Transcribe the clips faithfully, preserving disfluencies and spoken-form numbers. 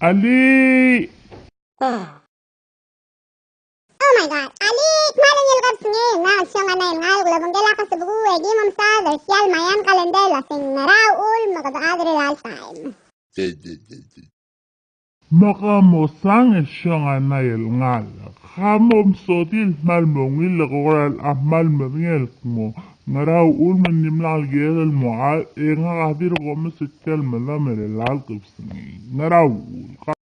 Alii. Oh my God. Alii, kmal ungil kebesengei, ng siong a nai el ngalek el obengkel a Kesebekuu, e ki mo mesaod er tia el Mayan calendar el uasei ng ngera uchul me kede chad er chelecha el taem. Me ke mosang e siong a nai el ngalek. Ka mo mesodir el kmal mo ungil e ke kora el kmal medengei el kmo ngera uchul me ng dimlak el kired el mo chad, e ngak a dirk omes er tia el medam er chelecha el kebesengei. Ngera uchul?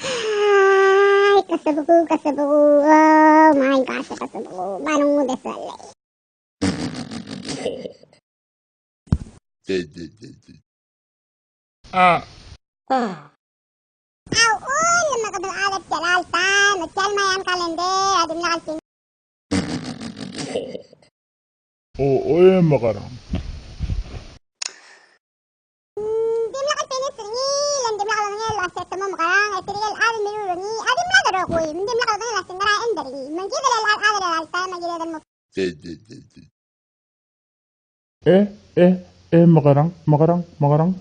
Ai, Kesebekuu, Kesebekuu. Oh my gosh, Kesebekuu. Ngar er ngii a sel. A. A uchul me kede chad er chelecha el taem, me tia el Mayan calendar a dimlak el finish. O, o, e mekerang. Mm, dimlak el finish er ngii, le ng dimlak el medengei el uasei te mo mekerang, e tirke el chad el mirruul er ngii a dimlak el rokui, me ng dimlak el medengei el uasei ngera end er ngii, me ng kid el chad er chelecha el taem a kired el mo. E, e, e, mekerang, mekerang, mekerang.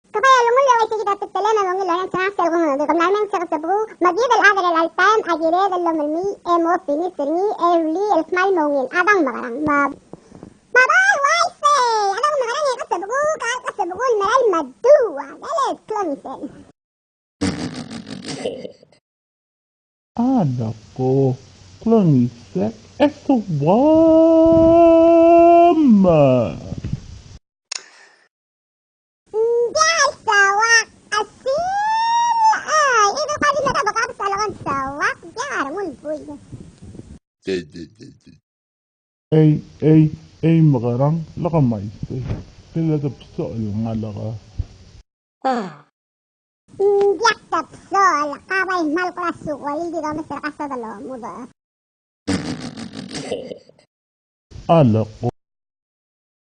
Ke bai a lungul e uaisei kid a teletelel me ng ungil el orrenges er ngak sel kmo ng di kemla meng sel Kesebekuu, me kid el chad er chelecha el taem a kired el omelmii e mo finish er ngii e rullii el kmal mo ungil. A dang mekerang, me, me bai uaisei, a dang mekerang e Kesebekuu, ka el Kesebekuu el merael me dua, dele klongisel. A leko, klongisel, e soam. Ng diak el soak, a sel, a, e de kadi meda bekabes a leko ng soak, ng diak a rengul buil. Ei, ei, ei, mekerang, leko me uaisei. Te le tebsoch el ngalek. Ng diak tebsoch el, ka bai kmal kora sukolii el di domes er a kasodel el omudech. A leko,